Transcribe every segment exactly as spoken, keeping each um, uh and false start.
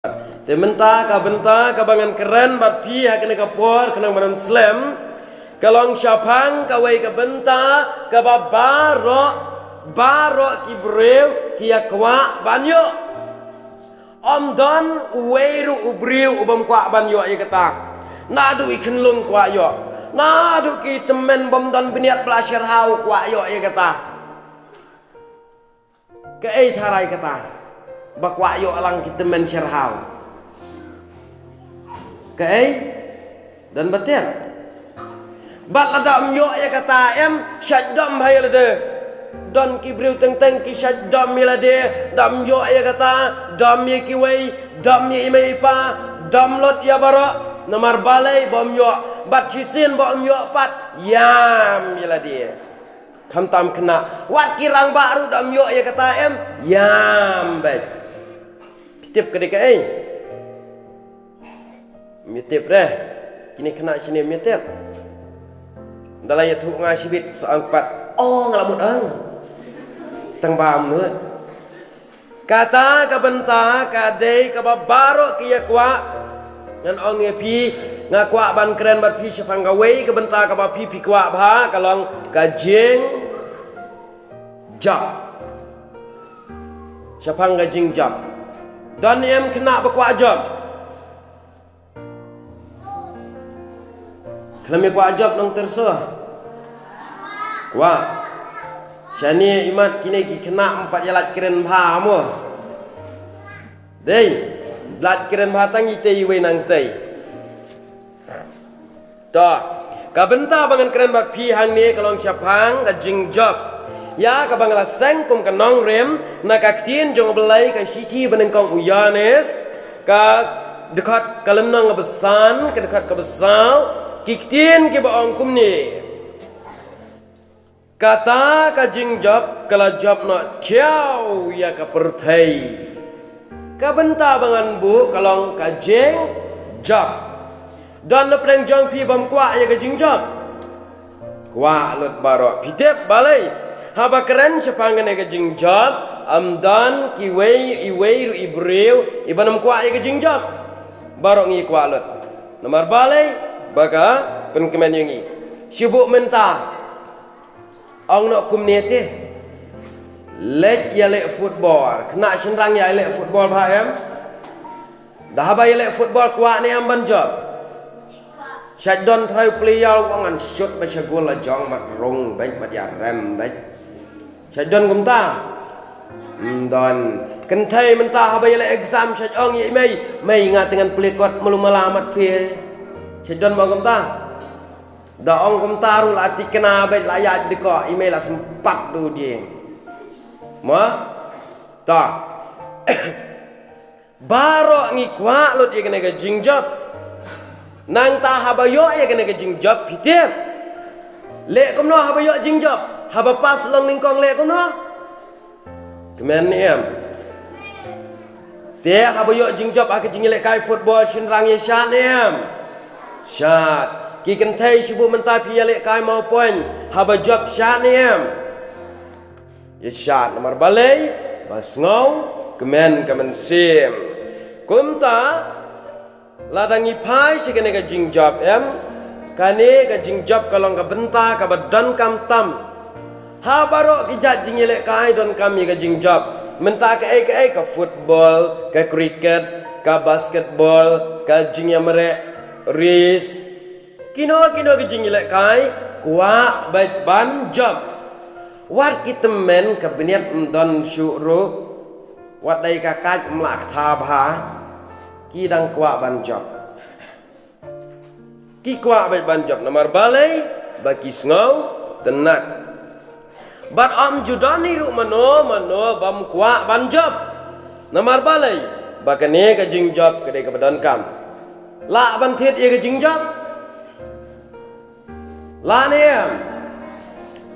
Te mynta ka bynta kaba ngan kren bad phi ha kane ka por khnang ban slem, ka long shaphang kawei ka bynta kaba baroh, baroh ki briew ki ïa kwah ban ïoh. Ym don uwei ruh u briew u bym kwah ban ïoh ïa kata. Naduh i khunlung kwah ïoh. Naduh ki tymmen bym don bniat ba la shyrkhei kwah ïoh ïa kata. Kaei tharai kata ba kwah ïoh lang ki tymmen shyrkhei? Kaei? Don ba tip? Bad lada ym ïoh ïa kata em, shait dom bha ïa lade. Don ki briew teng teng ki shait dom ïa lade, dom ïoh ïa kata, dom ïa kiwei, dom ïa i mei i pa, dom lut ïa baroh. Namar balei? Bym ïoh. Bad shisien bym ïoh pat, ïam ïa lade. Khamtam khynnah, wat ki rangbah ruh dom ïoh ïa kata em, ïam beit. Phi tip ka dei kaei? Ym tip re. Kine khynnah shane ym tip. Da la ïathuh nga shibit sa ong pat, oh, nga la mut ong. Tang ba ym nud. Kata ka bynta ka dei kaba baroh ki ïa kwah. Ngan ong ïa phi, nga kwah ban kren bad phi shaphang kawei ka bynta kaba phi phi kwah bha, ka long ka jingjop. Shaphang ka jingjop. Don em khynnah ba kwah jop? Khlem ïa kwah jop nongtyrso? Kwah. Shane imat kine ki khynnah ym pat ïa lait kren bha mo. Dei, lait kren bha tang itei iwei nangtei. To, ka bynta ba ngan kren bad phi hangne ka long shaphang ka jingjop. Ïa kaba nga la seng kum ka nongrim na ka ktien jong U Blei, ka shithi ba nyngkong u Ïoannis, ka dkhot ka lynnong kaba san, ka dkhot kaba saw, ki ktien kiba ong kumne. Kata ka jingjop ka la jop noh thiaw ïa ka pyrthei. Ka bynta ba ngan buh ka long ka jingjop. Don na pdeng jong phi bym kwah ïa ka jingjop? Kwah lut baroh. Phi tip balei? Haba kren shaphang kane ka jingjop, ym don kiwei, iwei ruh i briew iba ym kwah ïa ka jingjop. Baroh ngi kwah lut. Namar balei? Ba ka pynkmen ïa ngi. Shu buh mynta. Ong noh kumne te. Leit ïaleh football. Khynnah shynrang ïaleh football bha em? Da haba ïaleh football kwah ne em ban jop? Shait don trai player u ong ngan shoot ba sha goal la jong, mat rung beit, mat ïarem beit. Shait don kumta? Ym don. Kynthei mynta haba ïaleh exam shait ong ïa i mei, mei, nga te ngan plie kot malu mala mat fail. Shait don ba ong kumta? Da ong kumta ruh la thikna beit, la ïaid dkoh, i mei la sympat da u dieng. Mo? Ta. Baroh ngi kwah lut ïa kane ka jingjop. Nangta haba ïoh ïa kane ka jingjop, phi tip, leh kumno haba ïoh jingjop? Haba pass long nyngkong leh kumno? Kmen ne em? Te haba ïoh jingjop ha ka jingïalehkai football, shynrang ïa shad ne em? Shad. Ki kynthei, shu buh mynta phi ïalehkai mawpoiñ, haba jop shad ne em? Ïa shad. Namar balei? Ba sngew kmen ka mynsiem. Kumta, lada ngi phai sha kane ka jingjop em, kane ka jingjop ka long ka bynta kaba donkam tam. Ha baroh ki jait jingïalehkai donkam ïa ka jingjop. Mynta kaei kaei, ka football, ka cricket, ka basketball, ka jingïamareh, race. Kino kino ki jingïalehkai, kwah beit ban jop. Wat ki tymmen ka bniat ym don shuh ruh. Wat dei ka kait ym lah ktha bha. Ki dang kwah ban jop. Ki kwah beit ban jop namar balei? Ba ki sngewtynnat. Bad ym ju don hi ruh mano mano bym kwah ban jop. Namar balei? Ba kane ka jingjop ka dei kaba donkam. Lah ban thied ïa ka jingjop? Lah ne em?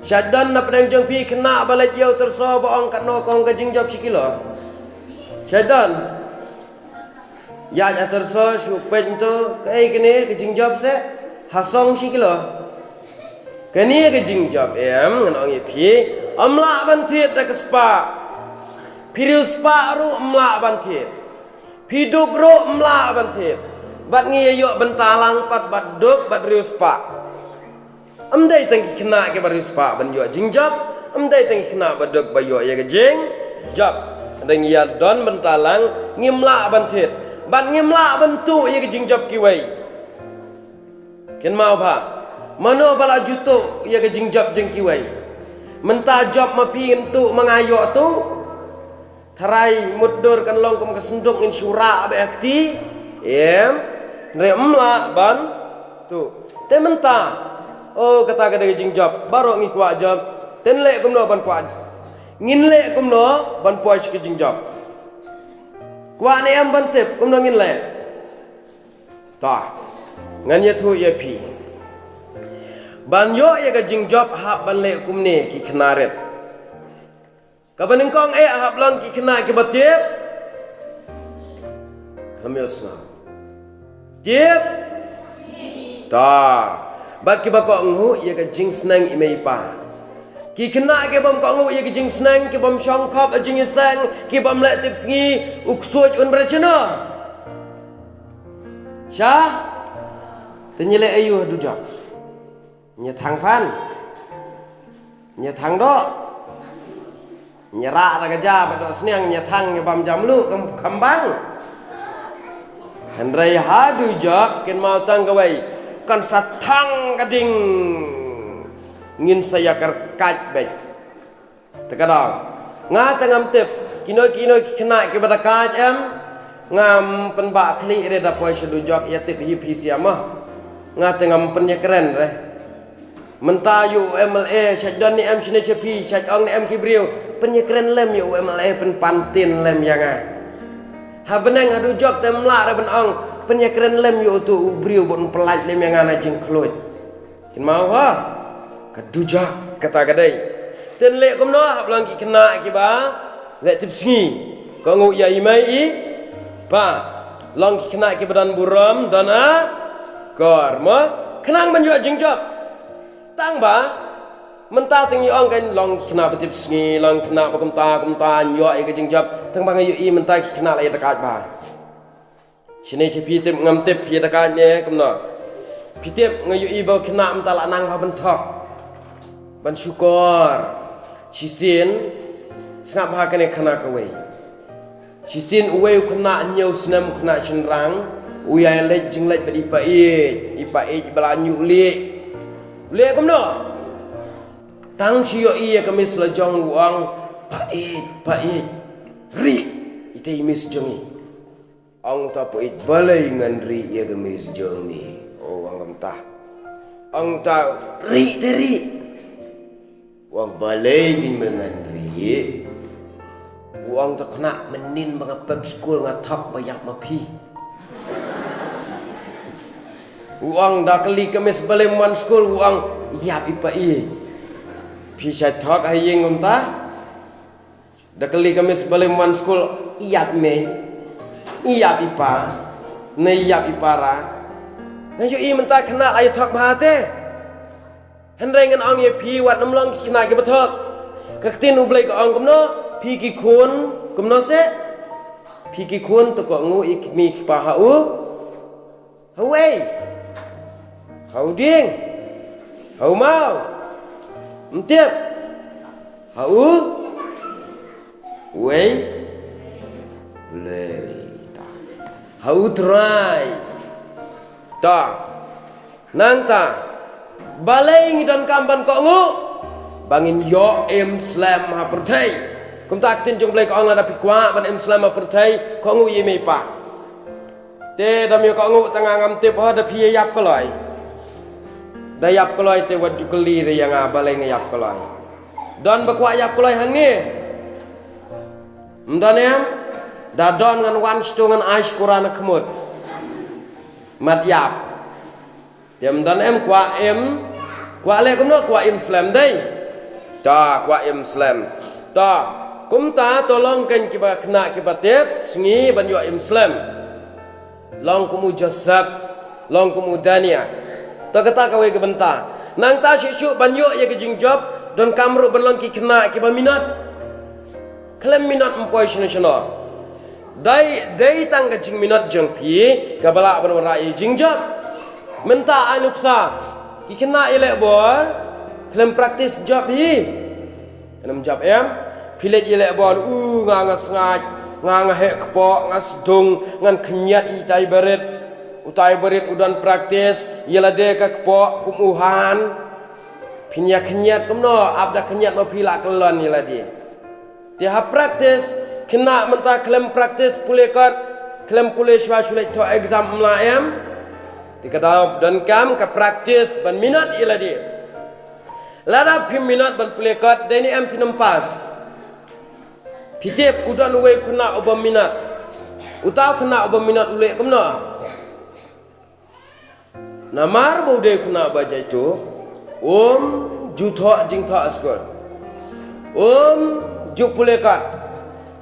Shait don na pdeng jong phi khynnah ba leit ïa u tyrso ba ong katno kong ka jingjop shi kilo? Shait don? Ïaid ha tyrso shu peit nto, kaei kane ka jingjop seh? Ha song shi kilo? Kane ka jingjop em, ngan ong ïa phi, ym lah ban thied da ka spah. Phi riew spah ruh ym lah ban thied. Phi duk ruh ym lah ban thied. Bad ngi ïa ïoh bynta lang pat bad duk bad riewspah. Ym dei tang ki khynnah kiba riewspah ban ïoh jingjop, ym dei tang ki khynnah ba duk ba ïoh ïa ka jingjop. Hynrei ngi ïa don bynta lang, ngim lah ban thied. Bad ngim lah ban tuh ïa ka jingjop kiwei. Kynmaw bha, mano ba la ju tuh ïa ka jingjop jong kiwei? Mynta jop ma phi ngin tuh, ma nga ïoh tuh? Tharai mutdur kan long kum ka synduk, ngin shu rah beit ha kti. Em. Hynrei ym lah ban tuh. Te mynta, oh, kata ka dei ka jingjop. Baroh ngi kwah jop. Te ngi leh kumno ban kwah? Ngin leh kumno ban poi sha ka jingjop? Kwah ne em ban tip kumno ngin leh? Ta, ngan ïathuh ïa phi. Ban ïoh ïa ka jingjop hap ban leh kumne, ki khynnah rit. Kaba nyngkong, eh, hap long ki khynnah kiba tip. Khlem ïohsngew. Tip. Ta. Bad kiba kohnguh ïa ka jingsneng i mei i pa. Ki khynnah kibym kohnguh ïa ka jingsneng, kibym shongkhop ha jingïaseng, kibym leh tipsngi, u ksuid un rit shano? Sha? Te ngi leh aïu ha dujok? Ngi thang phan. Ngi thang doh. Ngi rah da ka ja bad doh sniang, ngi thang, ngi bam ja mluh kam, kam bang. Hynrei ha dujok, kynmaw tang kawei, kan sa thang ka ding. Ngin sa ïa kyrkait beit. Te ka daw. Nga te ngam tip. Kino kino ki khynnah kiba da kait em. Ngam pynbah khlieh re da poi sha dujok, ïa tip hi phi sha ma. Nga te ngam pynïakren re. Mynta ïa u M L A, shait don ne em shane sha phi, shait ong ne em ki briew. Pynïakren lem ïa u M L A, pynpantin lem ïa nga. Ha bneng ha dujok te ym lah re ban ong, pynïakren lem ïa uto u briew ban pyllait lem ïa nga na jingkhluit. Kynmaw ha? Ka dujok kata ka dei. Te ngi leh kumno, hap long ki khynnah kiba leh tipsngi. Kohnguh ïa i mei i pa. Long ki khynnah kiba don burom, don akor, mo? Khnang ban ïoh jingjop. Tang ba mynta te ngi ong kan long ki khynnah ba tipsngi, long ki khynnah ba kumta kumta, ïoh ïa ka jingjop. Tang ba nga ïohi mynta ki khynnah la ïa da kait bha. Shane sha phi tip ngam tip, phi da kait ne kumno? Phi tip, nga ïohi ba u khynnah mynta la nang bha ban thok, ban shukor. Shisien, sngap bha kane khana kawei. Shisien uwei u khynnah hynñiew snem, u khynnah shynrang, u ïai leit jingleit bad i pa ïeit, i pa ïeit ba la ñiuh lieh. U leh kumno? Tang shu ïohi ïa ka miss la jong, u ong, "Pa ïeit, pa ïeit, rieh ite i miss jong ngi." Ong uta pa ïeit, "Balei ngan rieh ïa ka miss jong me?" O, ong kumta. Ong uta, "Rieh te rieh." U ong, "Balei ngin me ngan rieh?" U ong, "Te khynnah, mynnin ba nga pep skul nga thok ba ïap ma phi." U ong, "Da kylli ka miss balei ym wan skul." U ong, "Ïap i pa ïeit." Phi shait thok ha ïing kumta? Da kylli ka miss balei ym wan skul, ïap mei, ïap i pa, ne ïap i para. Nga ïohi mynta khynnah la ïa thok bha te. Hynrei ngan ong ïa phi, wat nym long ki khynnah kiba thok. Ka ktien U Blei ka ong kumno? Phi ki khun, kumno se? Phi ki khun to kohnguh ïa ki kmie ki kpa ha u. Ha uwei? Ha u dieng? Ha u maw? Ym tip. Ha u? Uwei? Blei ta. Ha u Trai. Ta. Nangta. Balei ngi donkam ban kohnguh? Ba ngin ïoh im slem ha pyrthei. Kumta ka ktien jong U Blei ka ong, lada phi kwah ban im slem ha pyrthei, kohnguh ïa i mei i pa. Te da ym ïoh kohnguh tang nga, ngam tip ho da phi ïa ïap kloi. Da ïap kloi te wat ju kylli re ïa nga balei nga ïap kloi. Don ba kwah ïap kloi hangne? Ym don em? Da don ngan wan shto ngan ai shkura na khmut. Mat ïap. Te ym don em, kwah im, kwah leh kumno, kwah im slem dei. Ta, kwah im slem. Ta, kumta to long kein kiba khynnah kiba tipsngi ban ïoh im slem. Long kum u Joseph, long kum u Daniel. To kata kawei ka bynta. Nangta shuh shuh ban ïoh ïa ka jingjop, donkam ruh ban long ki khynnah kiba minot. Khlem minot ym poi shano shano. Dei, dei tang ka jingminot jong phi kaba lah ban wanrah ïa jingjop. Mynta ai nuksa, ki khynnah ïaleh bor khlem practice jop hi. Khlem jop em. Phi leit ïaleh bor, u nga nga sngaid, nga nga heh kpoh, nga sdung, ngan khynñiat ïa itai barit. Utai barit u don practice ïa lade ka kpoh kum u han. Phin ïa khynñiat kumno, ap da khynñiat ma phi la kyllon ïa lade. Te ha practice, khynnah mynta khlem practice pule kot, khlem pule shuwa shu leit thoh exam ym lah em. Te ka daw donkam ka practice ban minot ïa lade. Lada phim minot ban pule kot, dei ne em phin ym pass. Phi tip u don uwei u khynnah uba minot. Uta u khynnah uba minot u leh kumno. Namar ba u dei u khynnah ba jaituh, um ju thoh jingthoh skul. Um ju pule kot.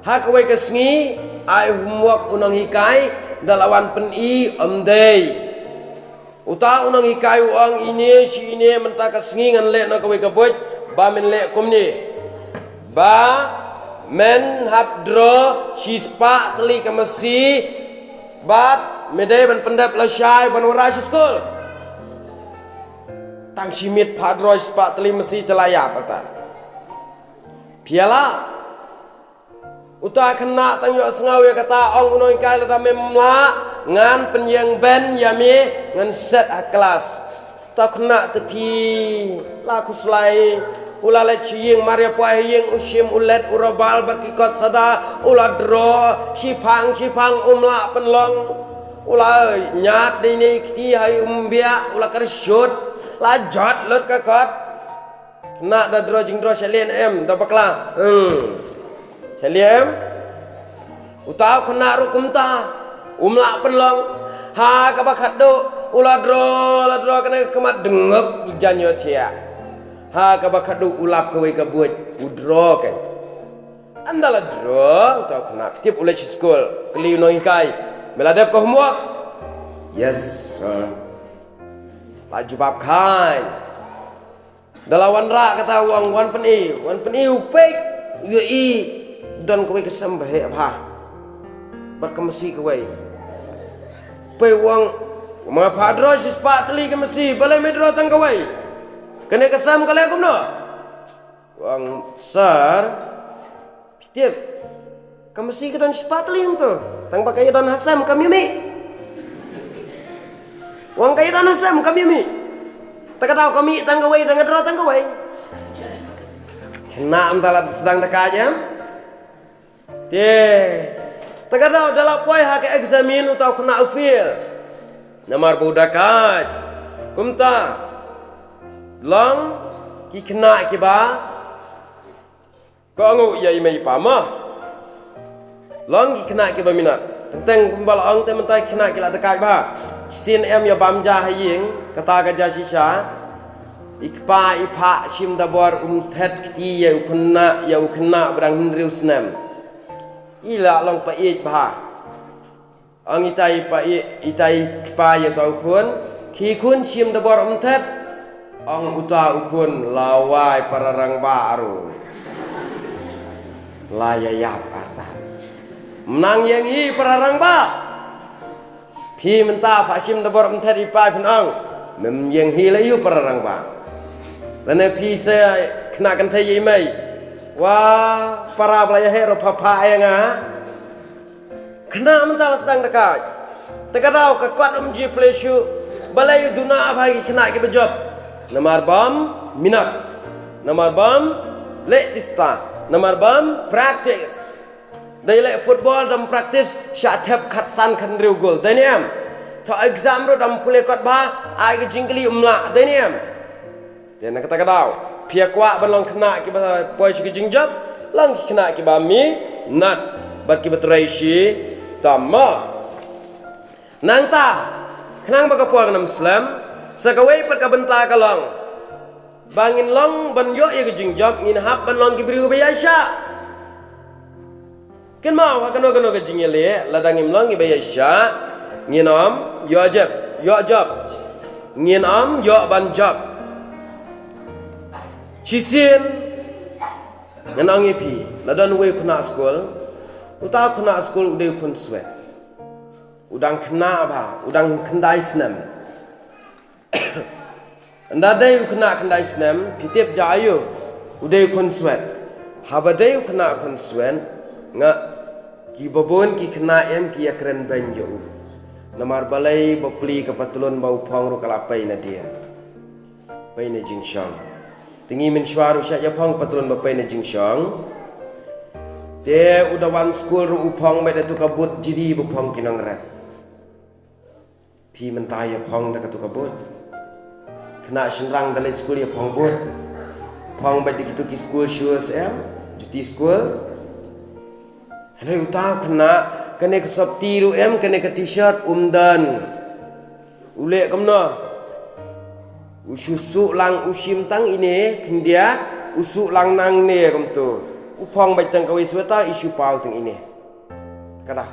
Ha kawei ka sngi, ai homework u nonghikai, da la wan pyni, ym dei. Uta u nonghikai u ong ine shi ine mynta ka sngi ngan leh na kawei ka buit, ba men leh kumne. Ba men hap draw shispah tylli ka masi, bad me dei ban pyndep lashai ban wanrah sha skul. Tang shi miet pha draw shispah tylli masi te la ïap ata. Phi ïa lah. Uta khynnah tang ïohsngew ïa kata, ong u nonghikai, lada mem lah ngan pynïeng ben ïa me, ngan set ha klas. Uta khynnah te phi la khuslai. U la leit sha ïing, mar ïa poi ha ïing u shim u let u rabal bad ki kot sada, u la draw shiphang shiphang, um lah pynlong. U la ñiad dei ne kti ha i um biak, u la kyrshut, la jot lut ka kot. Khynnah da draw jingdraw sha lien em, da bakla. Hmm. Sha lien em. Uta u khynnah ruh kumta. Um lah pynlong. Ha kaba khatduh, u la draw, la draw kane ka khmat dengok i jan ïoh thiah. Ha kaba khatduh u lap kawei ka buit, u draw kan. Ynda la draw, uta u khynnah phi tip u leit sha skul, kylli u nonghikai. Me la dep ka homework? Yes, sir. La jubab khan. Da la wanrah kata u ong wan pyni, wan pyni u peit, u ïohi don kawei ka sem ba heh bha. Bad ka masi kawei. Peit u ong, ma pha draw shispah tylli ka masi, balei me draw tang kawei? Kane ka sem ka leh kumno? U ong, sir, phi tip, ka masi ka don shispah tylli hangto. Tang ba ka ïa don ha sem kam ïa mih. U ong ka ïa don ha sem kam ïa mih. Te ka daw ka mih tang kawei, te nga draw tang kawei. Khynnah mynta la sdang da ka jam. Te, te ka daw da la poi ha ka eksamin uta u khynnah u fail. Namar ba u da ka. Kumta. Long ki khynnah kiba kohnguh ïa i mei i pa mo. Long ki khynnah kiba minot. Teng teng kumba la ong te mynta ki khynnah ki la da ka bha. Shisien em ïa bam ja ha ïing, kata ka ja shisha. I kpa i pha shim da bor um thet kti ïa u khynnah, ïa u khynnah ba dang hynriew snem. I la long paieit bha. Ong itai i pa i, itai i kpa ïa uta u khun, khie khun shim da bor um thet. Ong uta u khun, la wai para rangbah ruh. La ïa ïap artat. Mnang ïeng hi para rangbah. Phi mynta pha shim da bor um thet i pa phin ong. Mem ïeng hi la ïu para rangbah. Lane phi sa khynnah kynthei ïa i mei. Wa para ba la ïa heh ruh pha pha ïa nga. Khynnah mynta la sdang da ka. Te ka daw ka kot um ju plie shuh. Balei u duna bha ki khynnah kiba jop. Namar bam minot. Namar bam leh tista. Namar bam practice. Dei leh football dam practice sha thep khatsan khathynriew gol. Dei ne em. Thoh exam ruh dam pule kot bha, ai ka jingkylli um lah. Dei ne em. Te na kata ka daw, phi ïa kwah ban long khynnah kiba poi sha ki jingjop, long ki khynnah kiba minot bad kiba trei shitom mo. Nangta, khnang ba ka por kan ym slem, sa kawei pat ka bynta ka long ba ngin long ban ïoh ïa ka jingjop, ngin hap ban long ki briew ba ïaishah. Kynmaw ha kano kano ka jingïaleh, lada ngim long kiba ïaishah, ngin ym ïoh jop, ïoh jop. Ngin ym ïoh ban jop. Shisien ngan ong ïa phi, la don uwei u khynnah skul, Uta u khynnah skul u dei u khun swet. U dang khynnah bha, u dang khyndai snem. Ynda dei u khynnah khyndai snem, phi tip jia aiu, u dei u khun swet. Haba dei u khynnah khun swet, nga, kiba bun ki khynnah em ki ïa kren beiñ ïa u. Namar balei? Ba pli ka patlun ba u phong ruh ka la pei na dien. Pei na jingshong. Te ngi mynshuwa ruh shah ïa phong patlun ba pei na jingshong. Te u da wan skul ruh u phong beit da tu ka boot jri ba phong ki nongrep. Phi mynta ïa phong da ka tu ka boot. Khynnah shynrang da leit skul ïa phong boot. Phong beit da ki tu ki skul shoes em, juti skul. Hynrei uta u khynnah, kane ka sopti ruh em, kane ka t-shirt um don. U leh kumno? U shu suh lang u shim tang ine khyndiat, u suh lang nangne kumtu. U phong beit tang kawei sweater, i shu paw tang ine. Ka da.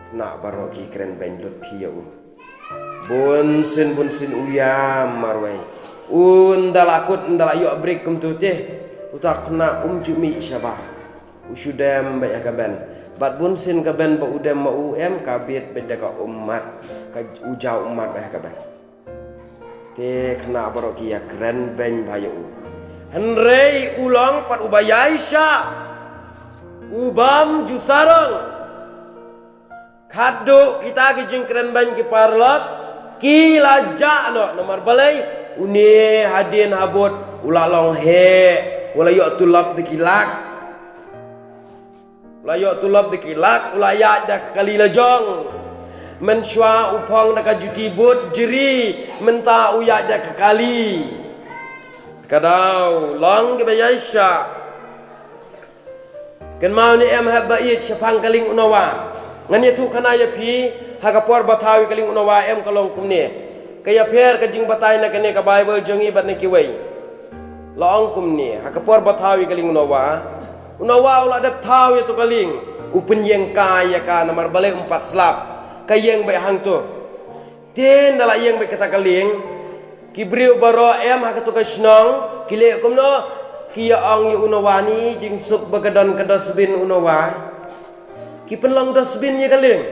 Khynnah baroh ki kren beiñ lut phi ïa u. Bunsien bunsien u ïam marwei. Ynda la kut, ynda la ïoh break kumtu te. Uta u khynnah um ju mih shabar. U shu dem beit ha ka bench. Bad bunsien ka bench ba u dem ma u em ka bieit beit da ka ummat. Ka u jaw ummat beit ha ka bench. Te khynnah baroh ki ïa kren beiñ bha ïa u. Hynrei u long pat uba ïaishah. U bym ju sarong. Khatduh kita ki jingkren beiñ ki paralok, ki la jah noh namar balei? Une hadien habud u la long heh, u la ïoh tulop da ki lak. U la ïoh tulop da ki lak, u la ïaid da ka kali la jong. Mynshuwa u phong da ka juti boot jri, mynta u ïaid da ka kali. Ka daw long kiba ïaishah. Kynmaw ne em hep ba ïeit shaphang ka lieng u Noah. Ngan ïathuh khana ïa phi, ha ka por ba thaw ïa ka lieng u Noah em ka long kumne. Ka ïapher ka jingbatai na kane ka Baibl jong ngi bad na kiwei. La ong kumne, ha ka por ba thaw ïa ka lieng u Noah. U Noah u la dep thaw ïa tu ka lieng. U pynïeng kai ïa ka namar balei um pat slap. Ka ïeng beit hangto. Te ynda la ïeng beit kata ka lieng, ki briew baroh em ha kato ka shnong, ki leh kumno, ki ïa ong ïa u Noah, ni jingsuk ba ka don ka dustbin u Noah. Ki pynlong dustbin ïa ka lieng.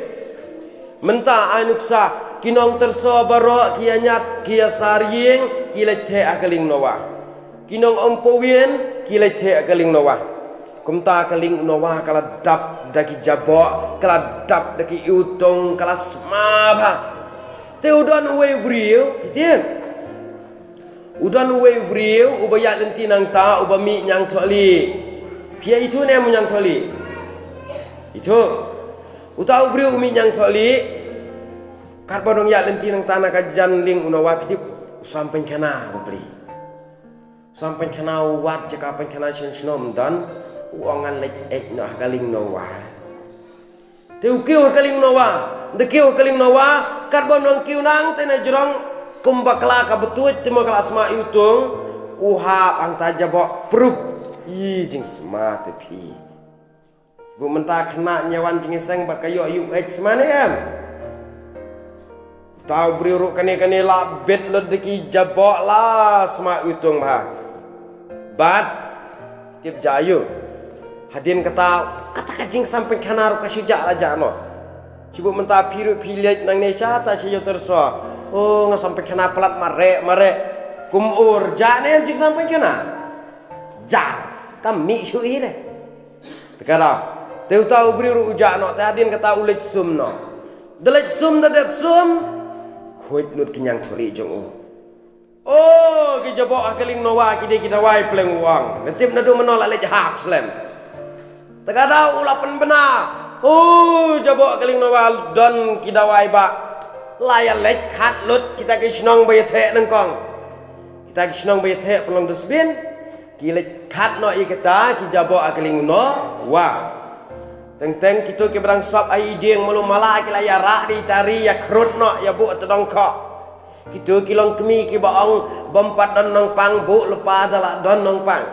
Mynta ai nuksa, ki nongtyrso baroh, ki ïa ñiat, ki ïa sar ïing, ki leit theh ha ka lieng Noah. Ki nongong pawien, ki leit theh ha ka lieng Noah. Kumta ka lieng Noah ka la dap da ki jaboh, ka la dap da ki iwtung, ka la sma bha. Te u don uwei u briew, phi tip. U don uwei u briew, uba ïaid lynti nangta, uba mih ñiangthohlieh. Phi ïa ithuh ne em u ñiangthohlieh? Ithuh. Uta u briew u mih ñiangthohlieh. Katba u dang ïaid lynti nangta na ka jan lieng u Noah, phi tip, u sam pynkhana bapli. Sam pynkhana u wad jaka pynkhana shen shnong don, u ong ngan leit eit noh ha ka lieng Noah. Te u kiew ha ka lieng Noah, da kiew ha ka lieng Noah, katba u nang kiew nangta na jrong, kumba ka la ka btuid, te mo ka la sma iwtung, u hap hangta jaboh prup, i jingsma te phi. Shu mynta khynnah ñiewan jingïaseng bad ka ïoh ïuh eit sma ne em. Uta u briew ruh kane kane la bit lut da ki jaboh la sma iwtung bha. Bad tip jia aiu. Hadien kata, kata ka jingsam pynkhana ruh ka shu jah la jah noh. Shu mynta phi ruh phi leit nangne shata sha ïew tyrso. Oh, nga sam pynkhana palat mareh mareh. Kum ur jah ne em jingsam pynkhana. Jar. Kam mih shu ire. Te ka daw. Te uta u briew ruh u jah noh, te hadien kata u leit sum noh. Da leit sum da dep sum. Khuid lut ki ñiangthohlieh jong u. Oh, ki jaboh ha ka lieng Noah ki dei ki dawai pleng u ong. Nga tip naduh mynno la leit hap slem. Te ka daw u la pynbna. Oh, jaboh ha ka lieng Noah don ki dawai ba. La ïa leit khat lut kita ki shnong ba ïa theh nyngkong. Kita ki shnong ba ïa theh pynlong dustbin. Ki leit khat noh ïa kita ki jaboh ha ka lieng Noah. Teng teng kito kiba dang sop ha i dieng malu mala ki la ïa rah di tari ïa khrut noh ïa buh tdong khoh. Kito ki long kmie kiba ong bym pat don nongpang buh lypa da la don nongpang.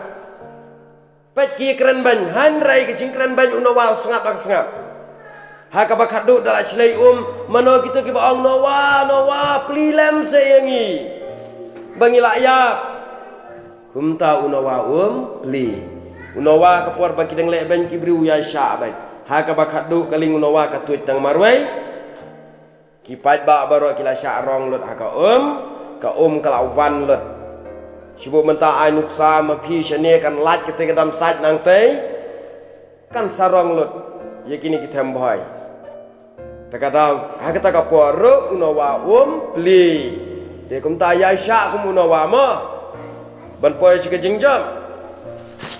Peit ki kren beiñ, hynrei ki jingkren beiñ u Noah u sngap da ka sngap. Ha kaba khatduh da la shlei um, mano kito kiba ong Noah, Noah, plie lem seh ïa ngi. Ba ngi la ïap. Kumta u Noah um plie. U Noah ka por ba ki dang leh beiñ ki briew u ïaishah beit. Ha kaba khatduh ka lieng u Noah ka tuid tang marwei. Ki paidbah baroh ki la shah rong lut ha ka um, ka um ka la wan lut. Shibun mynta ai nuksa ma phi shane kan lait kata ka dam sait nangtei. Kan sa rong lut ïa kine ki them bhoi. Ta ka daw, ha kata ka por ruh u Noah um plie. Te kumta ïa shah kum u Noah mo. Ban poi sha ka jingjop.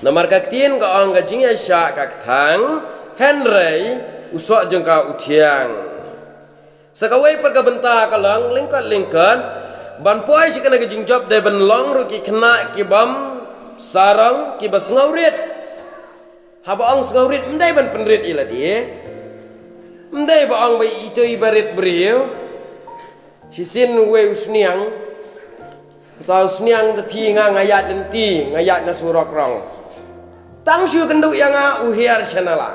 Namar ka ktien ka ong ka jingïaishah ka kthang, hynrei u soh jong ka u thiang. Sa kawei pat ka bynta ka long lyngkot lyngkot, ban poi sha kane ka jingjop dei ban long ruh ki khynnah ki bym sarong ki ba sngewrit. Haba ong sngewrit ym dei ban pynrit ïa lade. Ym dei ba ong ba ito i ba rit briew. Shisien uwei u sniang. Uta u sniang te phi nga nga ïaid lynti, nga ïaid na surok rong. Tang shu kynduh ïa nga u hiar sha nala.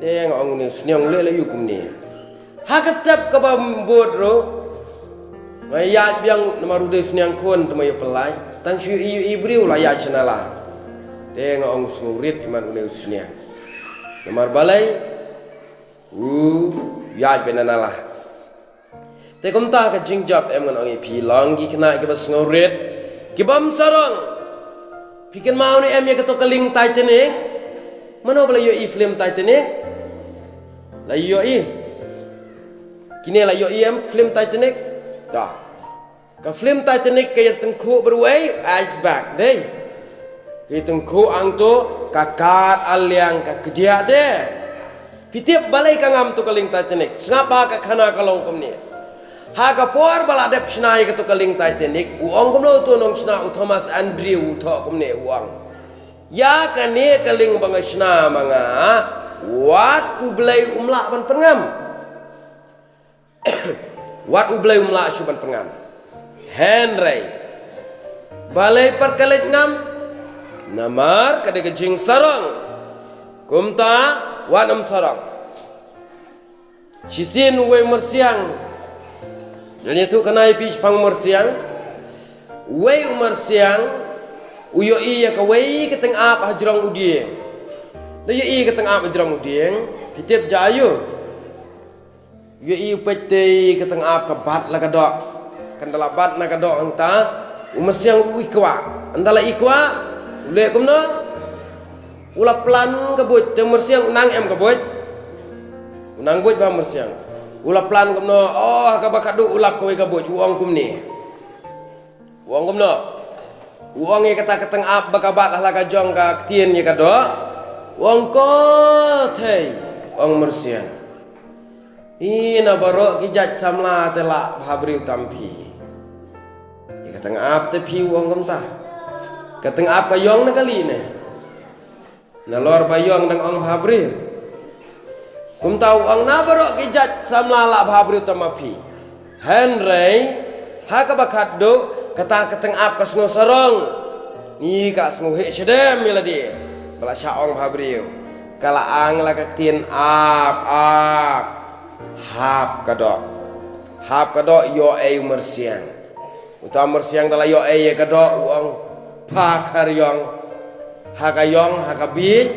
Te nga ong une u sniang leh la ïu kumne. Ha ka step kaba bud ruh. Nga ïaid biang namar u dei u sniang khun te ma ïa pynlait. Tang shu i, i briew la ïaid sha nala. Te nga ong sngewrit iman une u sniang. Namar balei u ïaid bad nala. Te kumta ka jingjop em ngan ong ïa phi long ki khynnah ki ba sngewrit, ki bym sarong. Phi kynmaw ne em ïa kato ka lieng Titanic? Mano ba la ïohi film Titanic? La ïohi. Kine la ïohi em film Titanic? Ta. Ka film Titanic ka ïa tyngkhuh bad uwei iceberg dei. Ka ïa tyngkhuh hangto ka kat aliang ka kdiah te. Phi tip balei ka ngam to ka lieng Titanic? Sngap ba ka khana ka long kumne. Ha ka por ba la dep shna ïa kato ka lieng Titanic, u ong kumno uto u nongshna u Thomas Andrew u thoh kumne u ong. Ïa kane ka lieng ba nga shna ma nga, wat U Blei um lah ban pynngam. Wat U Blei um lah shuh ban pynngam. Hynrei balei pat ka leit ngam? Namar ka dei ka jingsarong. Kumta wat nym sarong. Shisien uwei u myrsiang. Ngan ïathuh khana ïa phi shaphang u myrsiang. Uwei u myrsiang u ïohi ïa kawei ka tyngab ha jrong u dieng. Da ïohi ka tyngab ha jrong u dieng, phi tip ja aïu? Ïohi u peit te ka tyngab ka bat la ka doh. Kan da la bat na ka doh hangta, u myrsiang u i kwah. Ynda la i kwah, u leh kumno? U la plan ka buit, te myrsiang u nang em ka buit. U nang buit ba myrsiang. U la plan kumno? Oh, ha kaba khatduh u lap kawei ka buit, u ong kumne. U ong kumno? U ong ïa kata ka tyngab ba ka bat ha la ka jong ka ktien ïa ka doh. U ong ko thei, u ong myrsiang. Ina baroh ki jait samla te lah bhabriew tam phi. Ïa ka tyngab te phi u ong kumta. Ka tyngab ka ïong na kali ne. Nalor ba ïong dang ong bhabriew. Kumta u ong na baroh ki jait samla lah bhabriew tam ma phi. Hynrei ha kaba khatduh kata ka tyngab ka sngew sarong. Ni ka sngew heh shadem ïa lade. Ba la shah ong bhabriew. Ka la ang la ka ktien ap ap. Hap ka doh. Hap ka doh ïoh ei u myrsiang. Uta myrsiang da la ïoh ei ïa ka doh u ong pha khar ïong. Ha ka ïong ha ka bieit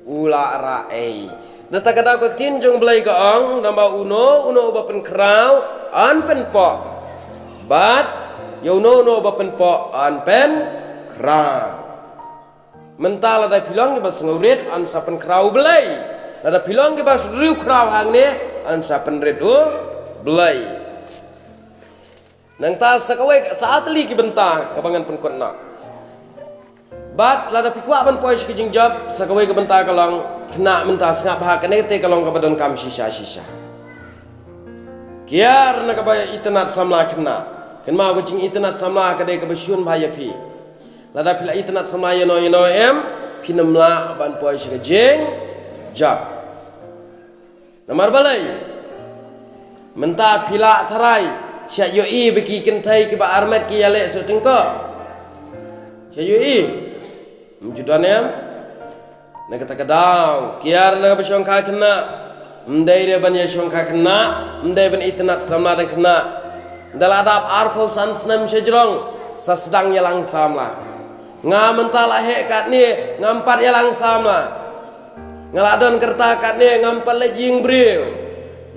u la rah ei. Da ta ka daw ka ktien jong Blei ka ong namba uno uno uba pynkhraw yn pynpoh. Bad ïa uno uno uba pynpoh yn pynkhraw. Mynta lada phi long kiba sngewrit yn sa pynkhraw u Blei. Lada phi long kiba sngewrit khraw hangne yn sa pynrit u Blei. Nangta sa kawei sa artylli ki bynta kaba ngan pynkut noh. Bad lada phi kwah ban poi sha ki jingjop sa kawei ka bynta ka long khynnah mynta sngap ha kane te ka long kaba donkam shisha shisha. Kiar na kaba itynnad samla khynnah. Kynmaw ka jingitynnad samla ka dei kaba shun bha ïa phi. Lada phi la itynnad samla ïano ïano em phin ym lah ban poi sha ka jingjop. Namar balei? Mynta phi la tharai sha ïohi ba ki kynthei kiba armet ki ïaleh sha tyngkhuh. Sha ïohi. Ym ju don em. Na kata ka daw kiar na kaba shongkha khynnah. Ym dei re ban ïa shongkha khynnah ym dei ban itynnad samla da khynnah. Da la dap arphew san snem sha jrong sa sdang ïalang samla. Nga mynta la heh katne ngam pat ïalang samla. Nga la don ka rta katne, ngam pat leit ïing briew.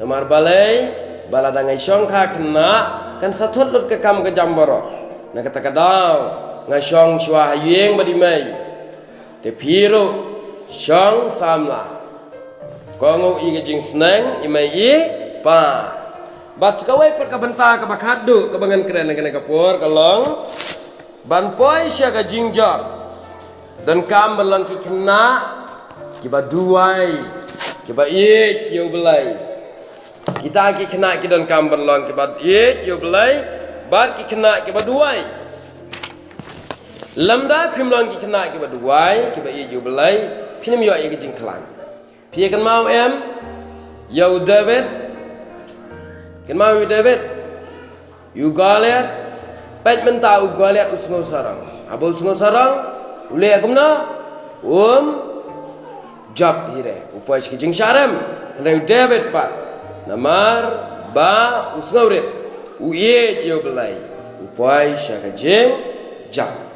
Namar balei? Ba lada nga shong ha khynnah, kan sa thut lut ka kam ka jam baroh. Na kata ka daw, nga shong shuwa ha ïing bad i mei. Te phi ruh, shong samla. Kohnguh ïa ka jingsneng, i mei i pa. Bad sa kawei pat ka bynta kaba khatduh, kaba ngan kren ha kane ka por, ka long ban poi sha ka jingjop. Donkam ban long ki khynnah kiba duwai, kiba ïeit ïa U Blei. Kita ki khynnah ki donkam ban long kiba ïeit ïa U Blei, bad ki khynnah kiba duwai. Lymda phim long ki khynnah kiba duwai, kiba ïeit ïa U Blei, phin ym ïoh ïa ka jingkhlaiñ. Phi ïa kynmaw em ïa u David? Kynmaw ïa u David? Ïa u Goliath? Peit mynta, u Goliath u sngew sarong. Haba u sngew sarong, u leh kumno? Um jop hi re. U poi sha ka jingshah rem. Hynrei u David pat, namar ba u sngew rit, u ïeit ïa U Blei, u poi sha ka jingjop.